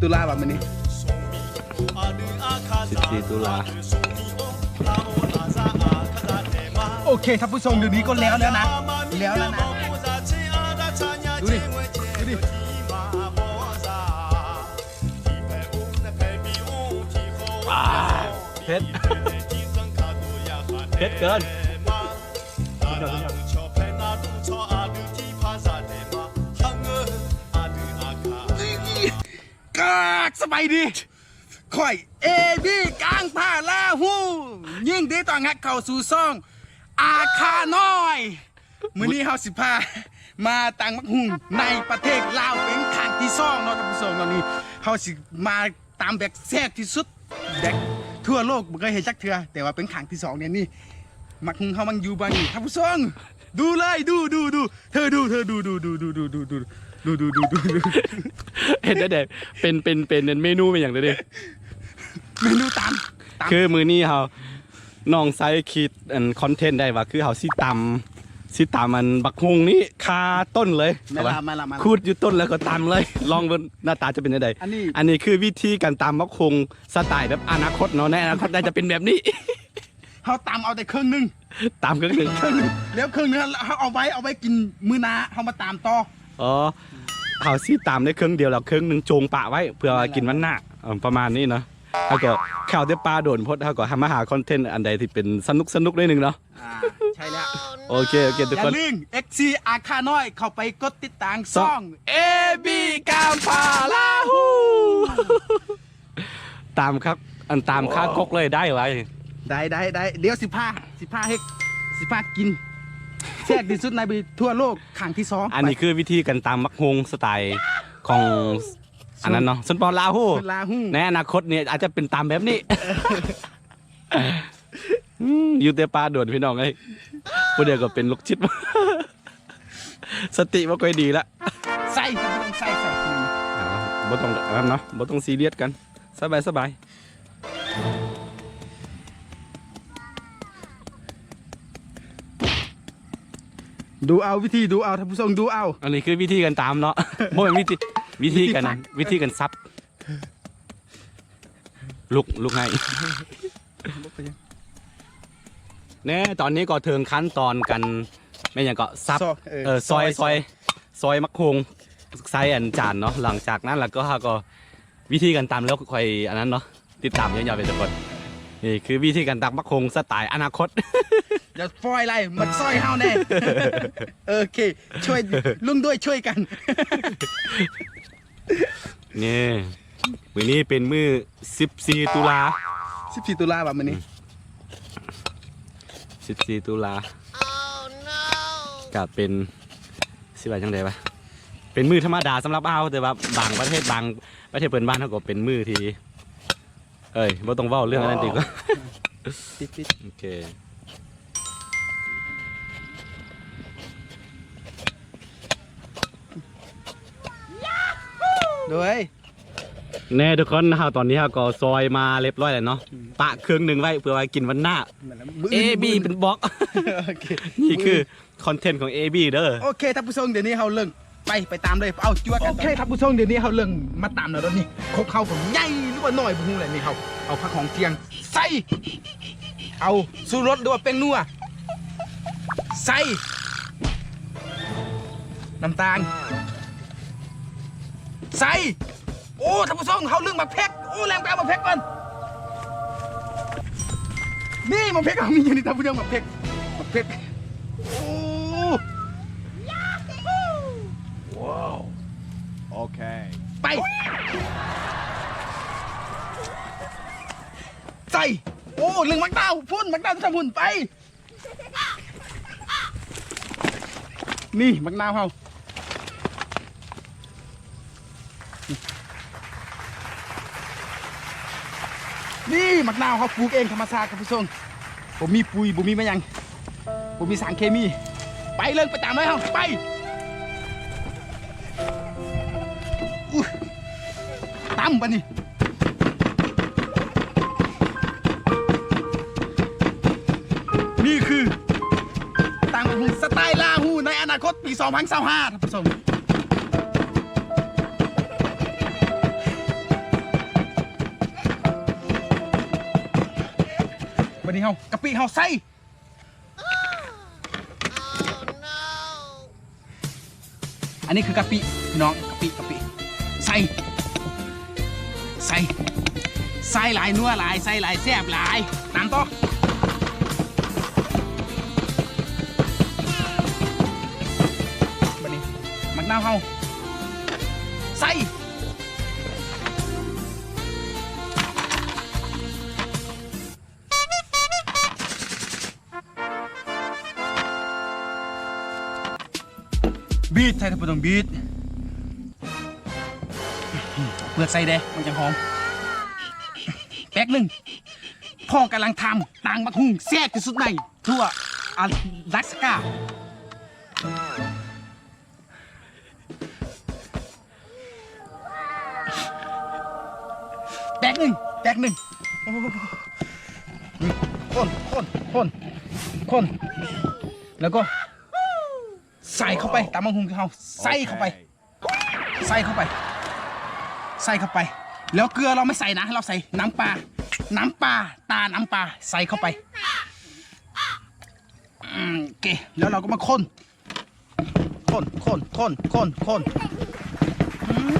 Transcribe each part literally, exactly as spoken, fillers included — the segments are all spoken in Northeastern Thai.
ตุลาแบบนี้ สิบสี่ ตุลา โอเคท่านผู้ชม เดี๋ยวนี้ก็แล้วแล้วนะ แล้วแล้วนะ ดูดิ ดูดิ อ่า เผ็ด เผ็ดเกิน กาก สบายดี ข่อย เอ บี กลางพาลาฮู ยินดีต้อนรับเข้าสู่ช่อง อาคาน้อย มื้อนี้เฮาสิพามาตำบักหุ่งในประเทศลาวเป็นครั้งที่สองเนาะท่านผู้ชม ตอนนี้เฮาสิมาตำแบบแซ่บที่สุด แบบทั่วโลกบ่เคยเห็นจักเทื่อ แต่ว่าเป็นครั้งที่สองเนี่ยนี่ บักหุ่งเฮามันอยู่บ่นี่ท่านผู้ชม ดูเลย ดู ดู ดู เธอดู เธอดู ดู ดู ดู ดู ดู ดู ดู ดู ดู ดู ดู เห็นได้เด้ เป็น เป็น เป็นเมนูเป็นอย่างเด้ เมนูตำ ตำ คือมื้อนี้เฮา น้องไซคิดอันคอนเทนต์ได้ว่าคือเฮาสิตำ สิตำอันบักหุ่งนี้คาต้นเลย แม่นละ แม่นละ แม่นละ ขูดอยู่ต้นแล้วก็ตำเลย ลองเบิ่งหน้าตาจะเป็นจั่งใด อันนี้ อันนี้คือวิธีการตำบักหุ่งสไตล์แบบอนาคตเนาะ ในอนาคตน่าจะเป็นแบบนี้ เฮาตำเอาแต่ครึ่งหนึ่ง ตำครึ่งหนึ่ง ครึ่งหนึ่ง แล้วครึ่งหนึ่งเฮาเอาไว้ เอาไว้กินมื้อหน้า เฮามาตำต่อ อ๋อ เฮาสิตำได้ครึ่งเดียวแล้วครึ่งหนึ่งโจงปะไว้ เพื่อว่ากินมื้อหน้า เออ ประมาณนี้เนาะ แล้วก็ข่าวแต่ปลาโดนโพด เฮาก็มาหาคอนเทนต์อันใดที่เป็นสนุกๆ หน่อยหนึ่งเนาะ อ่า ใช่แล้ว โอเค โอเค ทุกคน อย่าลืม เอฟซี อาคาน้อย เข้าไปกดติดตามช่อง เอ บี กลางพาลาฮู ตำครับ อันตำคากกเลยได้ไว้ ได้ ได้ ได้ เดี๋ยวสิพา สิพาเฮ็ด สิพากิน แซ่บที่สุดในทั่วโลก ครั้งที่สอง อันนี้คือวิธีการตำบักหุ่งสไตล์ของ อันนั้นเนาะ ชนเผ่าลาฮู ชนลาฮู ในอนาคตเนี่ยอาจจะเป็นตำแบบนี้ อืม อยู่แต่ปลาโดนพี่น้องเอ้ย ผู้เดียวก็เป็นโรคจิต สติบ่ค่อยดีละ ใส่ ใส่ ใส่ เอา บ่ต้องอันนั้นเนาะ บ่ต้องซีเรียสกัน สบาย สบาย ดูเอา วิธีดูเอา ท่านผู้ชม ดูเอา อันนี้คือวิธีการตำเนาะ บ่แม่นวิธี วิธีการ วิธีการสับ ลุก ลุกให้ แน่ ตอนนี้ก็ถึงขั้นตอนกัน แม่นหยังก็สับ ซอย เออ เออ ซอย ซอย ซอย ซอยบักหุ่ง ใส่อันจานเนาะ หลังจากนั้นแล้วก็ ก็วิธีการตำแล้วค่อยอันนั้นเนาะ ติดตามยาวๆ ไปทุกคน นี่คือวิธีการตำบักหุ่งสไตล์อนาคต อย่าซอยอะไร มันซอยเฮาแน่ โอเค ช่วย ลุงด้วยช่วยกัน นี่ มื้อนี้เป็นมื้อ สิบสี่ ตุลา สิบสี่ ตุลาแบบมื้อนี้ อืม สิบสี่ ตุลา ก็เป็น สิว่าจั่งใดวะ เป็นมื้อธรรมดาสำหรับเฮา แต่ว่าบางประเทศ บางประเทศเพื่อนบ้านเฮาก็เป็นมื้อที่ เอ้ย บ่ต้องเว้าเรื่องอันนั้นดีกว่า ปิด ปิด โอเค โดย แน่ทุกคน เฮาตอนนี้เฮาก็ซอยมาเรียบร้อยแล้วเนาะ อืม ปะครึ่งหนึ่งไว้เพื่อไว้กินวันหน้า มื้ออื่น เอ บี มื้ออื่น เป็นบล็อก โอเค นี่คือคอนเทนต์ของ เอ บี เด้อ โอเค ท่านผู้ชม เดี๋ยวนี้เฮาเริ่ม ไป ไปตำเลย เอาจวดกัน โอเค ท่านผู้ชม เดี๋ยวนี้เฮาเริ่มมาตำแล้วเนาะ นี่ ครกเฮาก็ใหญ่หรือว่าน้อยบ่ฮู้แหละ นี่ เฮาเอาผักหอมเจียงใส่ เอาชูรสหรือว่าแป้งนัว ใส่ น้ำตาล ใส่ โอ้ ท่านผู้ชม เฮาลืมหมากเผ็ด โอ้ แล่นไปเอาหมากเผ็ดก่อน นี่หมากเผ็ดเฮามีอยู่นี่ ท่านผู้ชม หมากเผ็ด หมากเผ็ด โอ้ ว้าว โอเค ไป ใส่ โอ้ ลืมหมากนาว พุ้น หมากนาว ท่านผู้ชม พุ้น ไป นี่หมากนาวเฮา นี่หมากนาวเฮาปลูกเองธรรมชาติ ท่านผู้ชม บ่มีปุ๋ย บ่มีแม่หยัง บ่มีสารเคมี ไปเลย ไปตำเลยเฮา ไป อุ๊ย ตำบัดนี้ นี่คือตำบักหุ่งสไตล์ลาฮูในอนาคตปี สองพันยี่สิบห้า ท่านผู้ชม บัดนี้เฮา กะปิเฮาใส่ อันนี้คือกะปิพี่น้อง กะปิ กะปิ ใส่ ใส่ ใส่หลาย นัวหลาย ใส่หลาย แซ่บหลาย ตามต่อ บัดนี้ หมากนาวเฮา ใส่ บีท ใส่ ท่านผู้ชม บีท เปลือกใส่เด้ มันจั่งหอม แป๊กหนึ่ง พ่อกำลังทำตำบักหุ่งแซ่บที่สุดในทั่วอลาสก้า แป๊กหนึ่ง แป๊กหนึ่ง โอ้โห คน คน คน คน แล้วก็ ใส่เข้าไป ตำบักหุ่งของเฮา ใส่เข้าไป ใส่เข้าไป ใส่เข้าไป แล้วเกลือเราไม่ใส่นะ เราใส่น้ำปลา น้ำปลา ตาน้ำปลา ใส่เข้าไป อืม โอเค แล้วเราก็มาคน คน คน คน คน คน อืม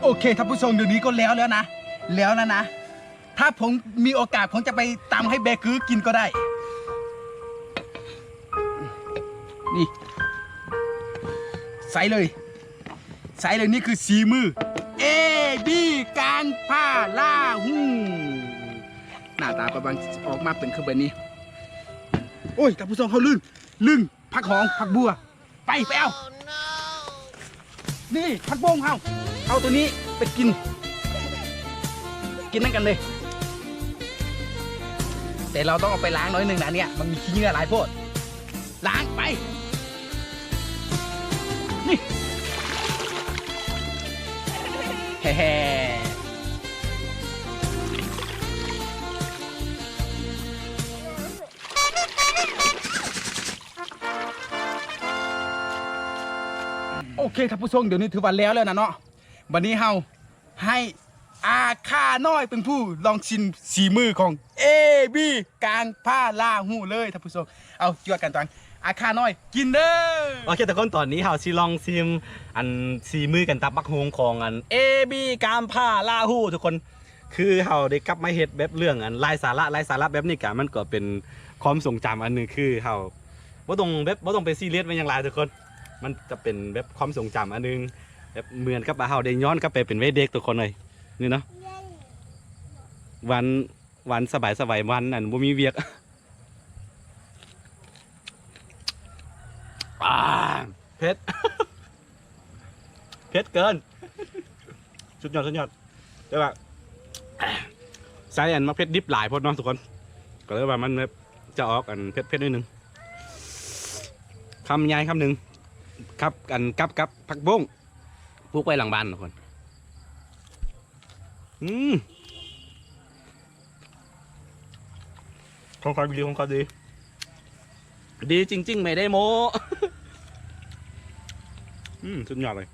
โอเค ท่านผู้ชม เดี๋ยวนี้ก็แล้วแล้วนะ แล้วแล้วนะ ถ้าผมมีโอกาส ผมจะไปตำให้แบกือกินก็ได้ นี่ ใส่เลย ใส่เลย นี่คือสีมือ เอ บี กางผ้าลาฮู หน้าตาประมาณออกมาเป็นคือแบบนี้ โอ้ย ท่านผู้ชม เขาลึง ลึง ผักหอม ผักบัว ไป ไปเอา นี่ ผักบงเฮา เอาตัวนี้ไปกิน กินนั่นกันเลย แต่เราต้องเอาไปล้างหน่อยหนึ่งนะเนี่ย มันมีขี้เหงื่อหลายโพด ล้างไป นี่ แฮ่ๆ โอเค ท่านผู้ชม เดี๋ยวนี้ถือว่าแล้วแล้วนะเนาะ บัดนี้เฮาให้อาข้าน้อยเป็นผู้ลองชิมสีมือของ เอ บี กางผ้าลาฮูเลย ท่านผู้ชม เอา จวดกันตัง อาข้าน้อย กินเด้อ โอเค ทุกคน ตอนนี้เฮาสิลองชิม อันสีมือกันตำบักฮงของอัน เอ บี กางผ้าลาฮู ทุกคน คือเฮาได้กลับมาเฮ็ดแบบเรื่องอันไร้สาระ ไร้สาระแบบนี้กะ มันก็เป็นความทรงจำอันหนึ่ง คือเฮาบ่ต้องแบบ บ่ต้องไปซีเรียสมันหยังหลาย ทุกคน มันก็เป็นแบบความทรงจำอันหนึ่ง แบบเหมือนกับว่าเฮาได้ย้อนกลับไปเป็นวัยเด็ก ทุกคนเลย นี่เนาะ วัน วันสบายๆ วันอันบ่มีเวียก อ่า เผ็ด เผ็ดเกิน สุดยอด สุดยอด แต่ว่า ใส่อันมะเขือเทศดิบหลายโพดเนาะทุกคน ก็เลยว่ามันแบบจะออกอันเผ็ดๆ นิดนึง คำใหญ่คำหนึ่ง ครับ อันกับ กับผักบุ้ง ปลูกไว้หลังบ้านทุกคน อืม ของเขาดี ของเขาดี ดีจริงๆ ไม่ได้โม้ อืม สุดยอดเลย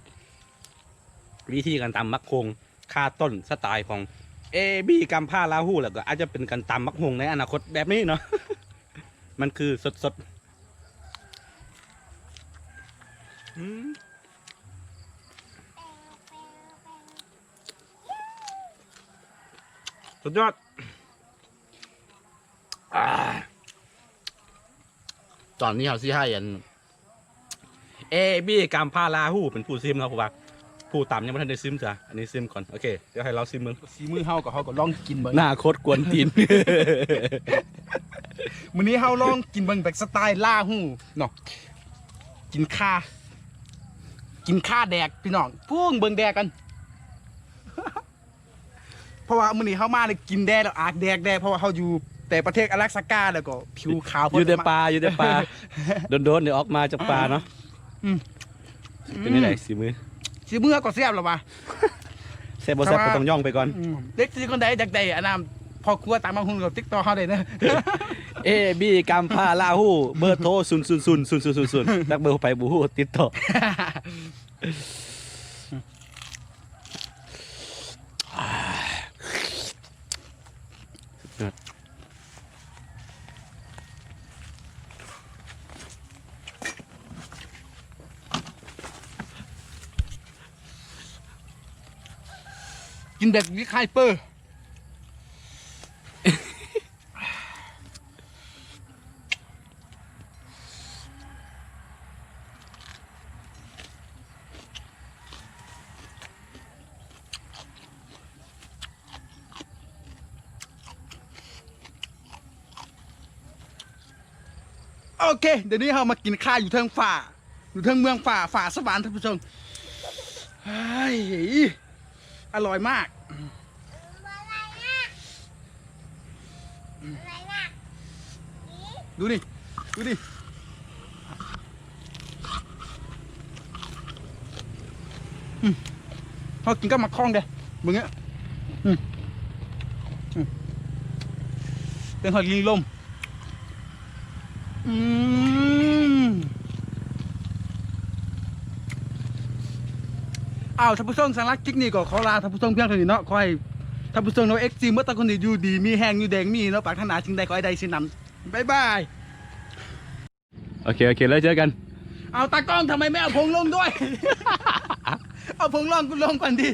วิธีการตำบักฮงคาต้นสไตล์ของ เอ บี กางผ้าลาฮู แล้วก็อาจจะเป็นการตำบักฮงในอนาคตแบบนี้เนาะ มันคือสดๆ อืม สุดยอด อ่า ตอนนี้เฮาสิให้อัน เอ บี กางผ้าลาฮูเป็นผู้ซิมเนาะ เพราะว่าผู้ตำยังบ่ทันได้ซิมจ้ะ อันนี้ซิมก่อน โอเค เดี๋ยวให้เราซิมเบิ่ง สีมือเฮากับเฮาก็ลองกินเบิ่ง หน้าโคตรกวนตีน มื้อนี้เฮาลองกินเบิ่งแบบสไตล์ลาฮูเนาะ กินคา กินคาแดกพี่น้อง พู้งเบิ่งแดกกัน เพราะว่ามื้อนี้เฮามาเลยกินแดดแล้วอากแดดแดด เพราะว่าเฮาอยู่แต่ประเทศอลาสก้า แล้วก็ผิวขาว อยู่แต่ป่า อยู่แต่ป่า โดนๆ เดี๋ยวออกมาจากป่าเนาะ อืม เป็นจั่งใด๋ อืม สีมือ สีมือก็แซ่บแล้ววะ แซ่บบ่แซ่บ แต่ว่า ก็ต้องย่องไปก่อน อืม เอฟซีคนใดอยากได้อันนั้น พ่อครัวตำบักหุ่งก็ติดต่อเฮาได้เด้อ เอ บี กำพร้าลาฮู เบอร์โทร ศูนย์ ศูนย์ ศูนย์ ศูนย์ ศูนย์ ศูนย์ ศูนย์ จักเบอร์ไผบ่ฮู้ ติดต่อ กินแบบนี้คายเปอร์ โอเค เดี๋ยวนี้เรามากินข้าวอยู่เทิงฟ้า อยู่เทิงเมืองฟ้า ฟ้าสวรรค์ท่านผู้ชม เฮ้ย อร่อยมาก ดูนี่ ดูนี่ อืม เขากินกับหมากข้องเด้ มึงเนี้ย อืม อืม เป็นหอยลิงลม อืม อ้าว ท่านผู้ชม สำหรับคลิปนี้ก็ขอลาท่านผู้ชมเพียงเท่านี้เนาะ ขอให้ท่านผู้ชมเนาะ เอฟซี เมื่อตะคนนี้อยู่ดี มีแฮงอยู่แดงมีเนาะ ปรารถนาสิ่งใดขอให้ได้สิ่งนั้น บ๊ายบาย โอเค โอเค แล้วเจอกัน เอาตากล้องทำไมไม่เอาผงลงด้วย เอาผงลงกูลงก่อนดิ